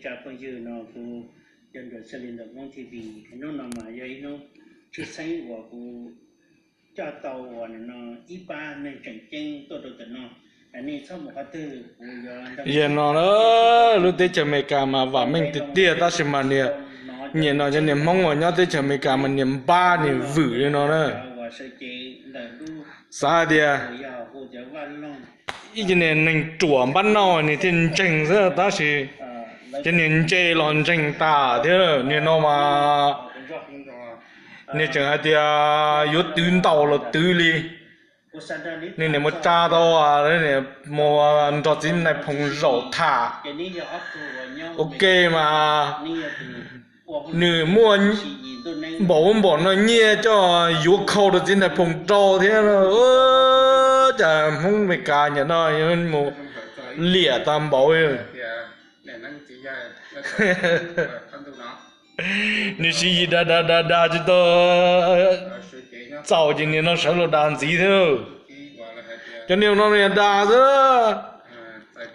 Tsoom phooj ywg no kuv yog Nruas Xwm Lis ntawm Hmoob T V. Hnub no mas yog ib hnub tshwj xeeb uas kuv coj tau uas no ib pab neeg tseem ceeb tuaj rau ntawm no. Nej txhob mus qhov twg, kuv yuav nrog Yog no na, lub teb chaws Amelikas mas vam meej tiag tiag tab sis mas niag, nyiam no cov niag Hmoob uas nyob teb chaws Amelikas mas niag npab niag vwm li no na. Xav hais tias ib co niag neeg ruam npab nauj niag thiaj ntseeg xwb tab sis cov niag ntse los ntseeg tas thiab. Niag no mas niag tseem hais tias yuav twv ntaus los twv li. Niag niam mus tsa tau, mus nrog txiv nais phoo zaum tham ua ke mas nws muaj npaum npaum no nyiaj coj yuav khau rau txiv nais phoo rau thiab. Cas Hmoob Amelikas nyiam no mus liam tas npaum. Nws siv yim dag dag dag dag tsis tau txaus ces niag no sawv los dag ntxiv thiab. Cov niag no nws dag xwb.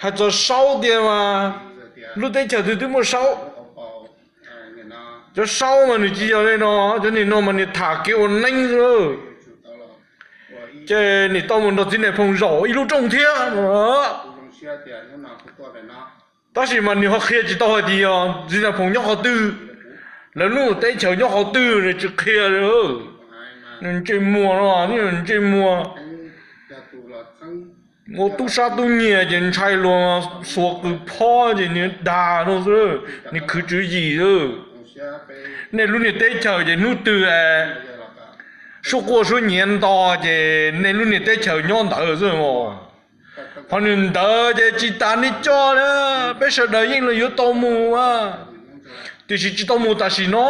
Hais txog saub tiag mas lub teb chaws twg twb muaj saub. Cov saub mas nws tsis yog li no, cov niag no mas nws tham kev ua neeb xwb. Ces nws tau mus nrog txiv nais phoo zaum ib lub rooj thiab. Tab sis mas nws ho qhia tsis tau hais tias txiv nais phoo nyob qhov twg, lawv lub teb chaws nyob qhov twg nws tsis qhia li. Nws ntsej muag no, nws ntsej muag ua tub sab tub nyiag ces ntshai luag xuas qws phob ces nws dag no xwb, nws khwv tswv yim xwb. Nej lub niag teb chaws ces hnub twg suab quaj suab nyiav nto ces nej lub niag teb chaws nyob ntawd xwb. Qhov nws ntawd ces tsis tas nej coj na, peb sawv daws yeej los yuav tau mus a, tiam sis tsis tau mus tam sim no.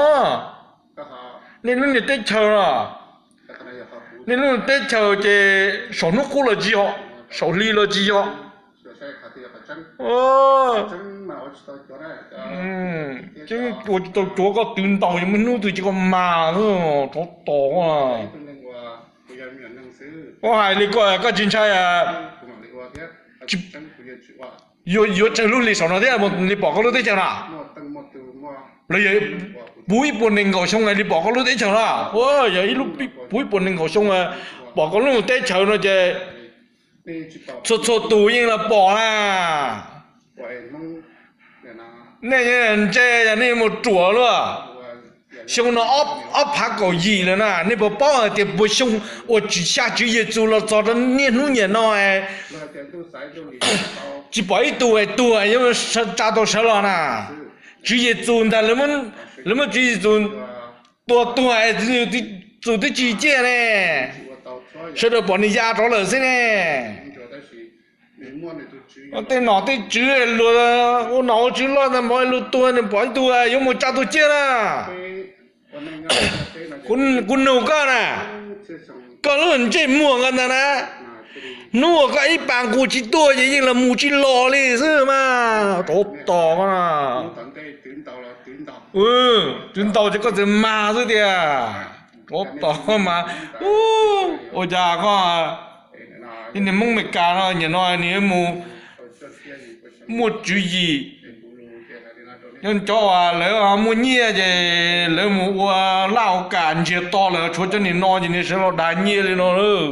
Nej lub niag teb chaws na, nej lub niag teb chaws ces saum hnub qub los tsis yog, saum hli los tsis yog. Ua tsis tau cuav koj twv ntaus muaj hnub twg ces koj mag xwb, tsov tom. Koj hais li ko koj tsis ntshai yuav tsawg lub hlis saum no thiab li pom koj lub teb chaws na? Los yog puv ib puas nees nkaum xyoo li pom koj lub teb chaws na? Yog ib lub puv ib puas nees nkaum xyoo pom koj lub teb chaws no ces txhua txhua tus yeej los pom na. Nej ntse yog nej mus ruam luaj. Xyoo no ob phav kaum yim lawm na, nej puas paub hais tias puas xyoo uas tsis xya Tswv Yexus los txog rau niaj hnub niam no tsis pom ib tug es tuag yuav tsa tau sawv los na? Tswv Yexus ntag, lawv muab Tswv Yexus tua tuag es Tswv Yexus twb tsis ciaj ne, sawv daws pom nws ya rov lawm xwb ne. Tej nom tej tswv luag ua nom ua tswv loj ntag, npaum luag tuag nws pom ib tug yuav mus tsa tus ciaj na. Kuv nug koj na, koj lub ntsej muag ko ntag na, hnub uas koj ib pas nqus tsis tuaj ces yeej los mus tsis los li xwb mas, tsov tom koj na. Twv ntaus ces koj txawm mag xwb tiag, tsov tom koj mas. Ua cas koj, ib niag Hmoob Amelikas no nyiam no nws mus muaj tswv yim. Nyob cov uas lawv muaj nyiaj ces lawv mus ua laj ua kam ntsiag to lawm, tshuav cov niag no ces nws sawv los dag nyiaj li no lawm.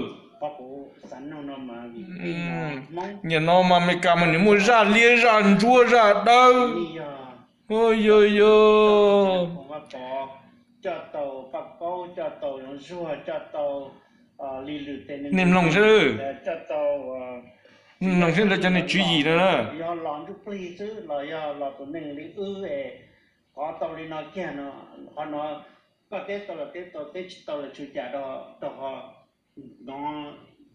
Niaj no mas Amelikas mas nws muaj zaj liab zaj ntsuab zaj dawb. Yog, yog, nej mloog saib, nej mloog saib ntawd cov niag tswv yim no na. Qhov tau li no kiag no, qhov no koj teb tau los teb tau, teb tsis tau los tsis ua cas rau qhov no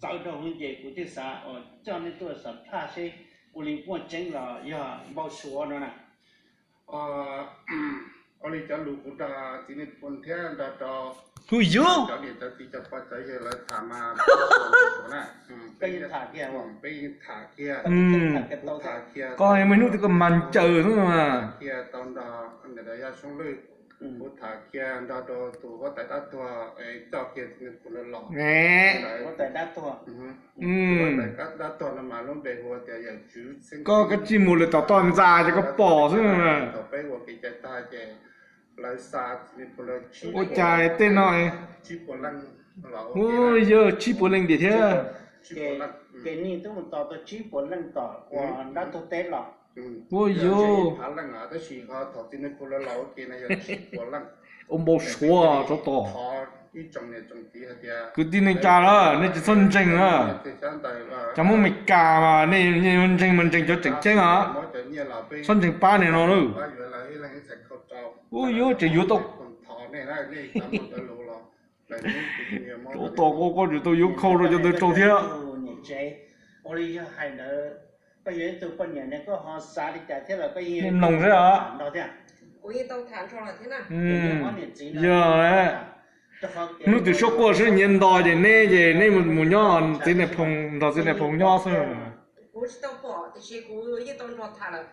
txawv rau hwv ces kuv thiaj xav coj nej tuaj xam phaj seb ua li muaj tseeb los yog npau suav no na. Ua li cov lus kuv nrog txiv Nais Phoo thiab nrog rau cov niam cov txiv cov pog cov yawg lawv tham mas, peb yeej tham kiag, koj muaj hnub twg koj mas ncaws xwb mas. Kiag tau nrog Yaj Soob Lwj Kuv tham kiag nrog rau tus huab tais dab tuag coj kiag txiv nraug Phoom los. Huab tais dab tuag, dab tuag no mas lub npe hu tias Yawm Tswv Xeeb. Koj koj tsis mus lawm tom toj ntxa ces koj pom xwb. Thaum peb ua kev cai tag ces lawv xa txiv nraug Phoom lawv ua cas tej no tsib puas leej los. Yog tsib puas leej tiag thiab. Ces nej twb mus tos tau tsib puas leej tom ua dab tuag teb los. Ua yog phav leej, tab sis ho thaum txiv nraug Phoom lawv los ua ke no yog tsib puas leej. Ua npau suav tso tos. Kwv tij neej tsa lawm nej tsis txhob ntseeg na. Cov Hmoob Meskas mas nej ntseeg mas ntseeg cov tseem ceeb os, txhob ntseeg pab niag no na. Ua yog tseem yuav tau. Tso tos koj, koj tseem tau yuav khau rau cov ntawd rau thiab. Mloog xwb os. Yog, hnub twg suab quaj suab nyiav nto ces neb ces neb mus nyob txiv nais phoo, nrog txiv nais phoo nyob xwb.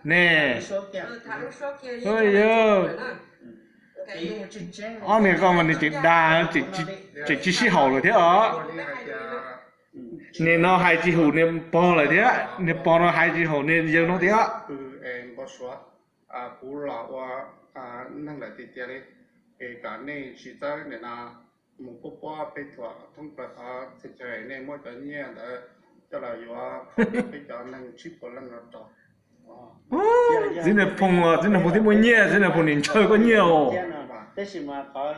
Ne, ob niag koj mas nws tseem dag, tseem tsis sib haum lawm thiab os. Niag no hais tsis haum niag pog lawm thiab, niag pog no hais tsis haum niag yawg no thiab. Kuv los ua neeg lawm tiag tiag li, es kom nej tsis txawj nim no mus puab puab peb thuam thoob plaws qhov txhia chaw, nej muab cov nyiaj ntawd coj los yuav peb cov neeg tsib puas leej no rau. Txiv nais phoo, txiv nais phoo thiaj muaj nyiaj, txiv nais phoo nim ntshaw koj nyiaj os. Tab sis mas qhov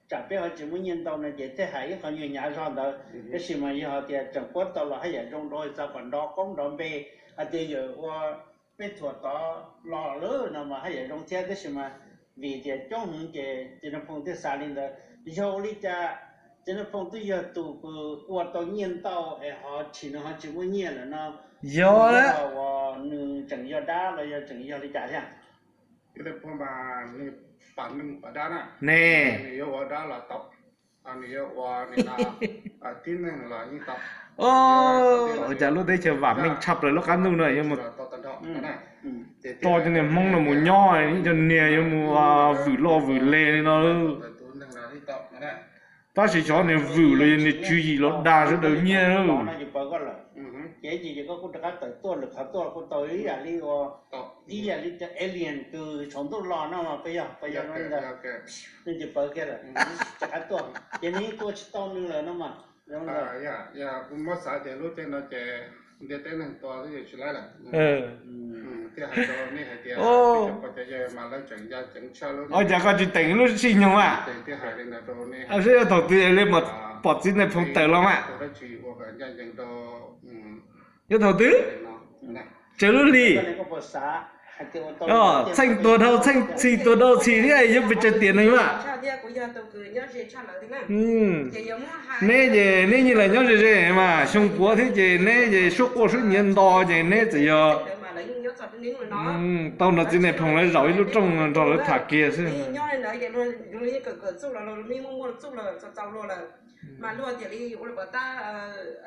tsam peb ho tsis muaj nyiaj ntau no ces thiaj hais ib qho nyuag hnyav zog ntawd, tab sis mas yog hais tias tseem puab tau los haj yam zoo rau txog kom nrov qoob nrov npe, hais tias yawm ua peb thuam tod los lawm no mas haj yam zoo thiab, tab sis mas vim tias coob heev ces txiv nais phoo thiaj xav li ntawd. Yog ua li cas txiv nais phoo twb yog tus kws ua tau nyiaj ntau es ho tsim no ho tsis muaj nyiaj lawm no? Yog uas nws tseem yog dab los yog tseem yog li cas thiab? Txiv nais phoo mas nws pam neeg pam dab na. Ne, nws yuav ua dab los tau, nws yuav ua tib neeg los yeej tau. Ua cas lub teb chaws vam meej tshaj plaws lub qab ntuj no yuav mus tso cov niag Hmoob no mus nyob, ib co niag yuav mus vwm loj vwm le li no. Tab sis xyov niag vwm los yog niag tswv yim los dag sawv daws nyiaj. Ib yam li cov alien kws tsaus ntuj los no mas peb yog, peb yog no ntag. Nws ces pawv kiag lawm, rov qab tuaj ces nws yeej tua tsis tau nws lawm no mas. Yog kuv muab xav ces lub caij no ces ntiaj teb neeg tua twb yeej tsis laib lawm. Thiaj hais rau nej hais tias cov pog cov yawg mas lawv tseem nco ceev tshaj lub. Ua cas koj tsis teem lub sij nyoog mas? Thiaj hais li ntawd rau nej. Saib yog thaum twg li pom txiv nais phoo tawm los mas. Ua dab tsi ua kom ncaj ncees rau. Yog thaum twg? Tsawg lub hlis? Txheej tuag dhau txheej, txhis tuag dhau txhis thiab yuav pes tsawg tiam neeg mas. Neb ces neb yeej los nyob ze ze mas xyoo puav thiab ces neb ces suab quaj suab nyiav nto ces neb txawm yog tau nrog txiv nais phoo lawv zaum ib lub rooj nrog lawv tham kiag xwb. Mas luag tias li ua li pov tab,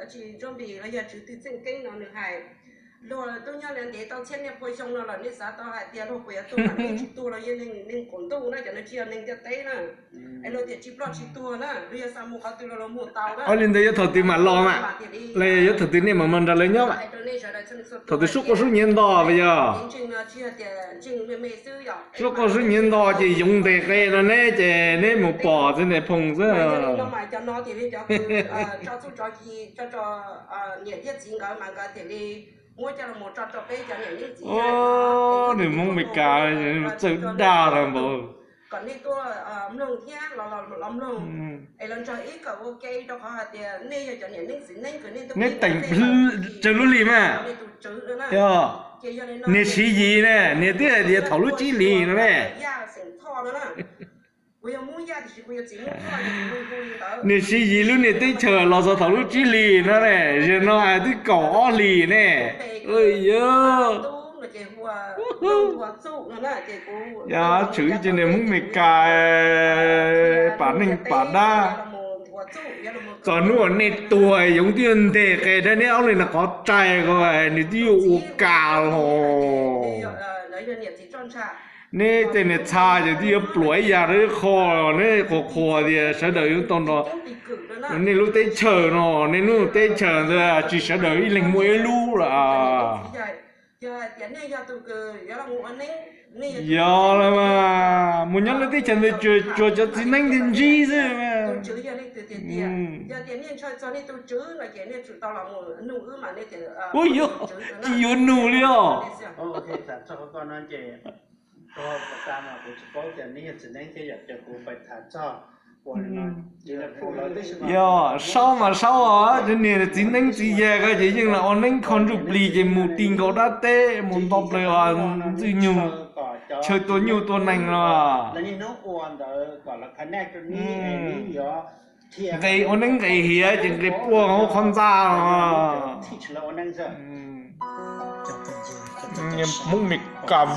tsis Ntsuab Npis los yog tswv tw txeej keeb no nws hais, luag tub nyob ntev tau txhiab niaj pua xyoo no lawm, nej xav tau hais tias luag puas yuav tuag, luag tsis tuag los yog neeg qaum ntuj na, cov no tsis yog neeg ntiaj teb na. Es luag tias tsis ploj tsis tuag na, luag yog xa mus qhov twg los luag mus tau na. Ua li ntawd yuav thaum twg mam los mas? Los yuav thaum twg nej mam nrog lawv nyob mas? Thaum twg suab quaj suab nyiav nto mas yog. Suab quaj suab nyiav nto ces yoov ntes qe no neb ces neb mus pom txiv nais phoo xwb. Nws Hmoob Meskas txawj dag tag npaum. Neb teem tsawg lub hlis mas? Yog, niag Siv Yis ne, niag twb hais tias thaum lub tsib hlis no ne. Niag Siv Yis lub niag teb chaws los txog thaum lub tsib hlis no ne, zaum no hais twb kaum ob hlis ne. Yog, tshwm ib ce niag Hmoob Meskas pam neeg pam dab. Txog hnub uas nej tuag yoov twb yuav nteg qe dab neb ob leeg nram qhov rais ko, nws twb yuav ua kas los. Neb tej niag txha ces twb yuav pluam ib yam rau ib qho, neb qhuas qhuas tias sawv daws yuav tau nrog nej lub teb chaws no, nej lub teb chaws ntawd tsis sawv daws ib leeg muaj ib lub lawm. Yog los mas mus nyob lub teb chaws ntawd tsuas cov txiv neeb thiaj ntsib xwb. Ub, yog tsis yuav nug li os. Yog saub mas saub os, cov niag txiv neeb txiv yaig ko ces yeej los ua neeb kho ntsuj plig ces mus ti nkaus dab teb mus nto plaws ntxwg nyoog, chaw tua nyuj tua nees los. Nqes ua neeb nqes hiav ces nqes puag hauv qhov ntxa os. Hmoob Mes Kas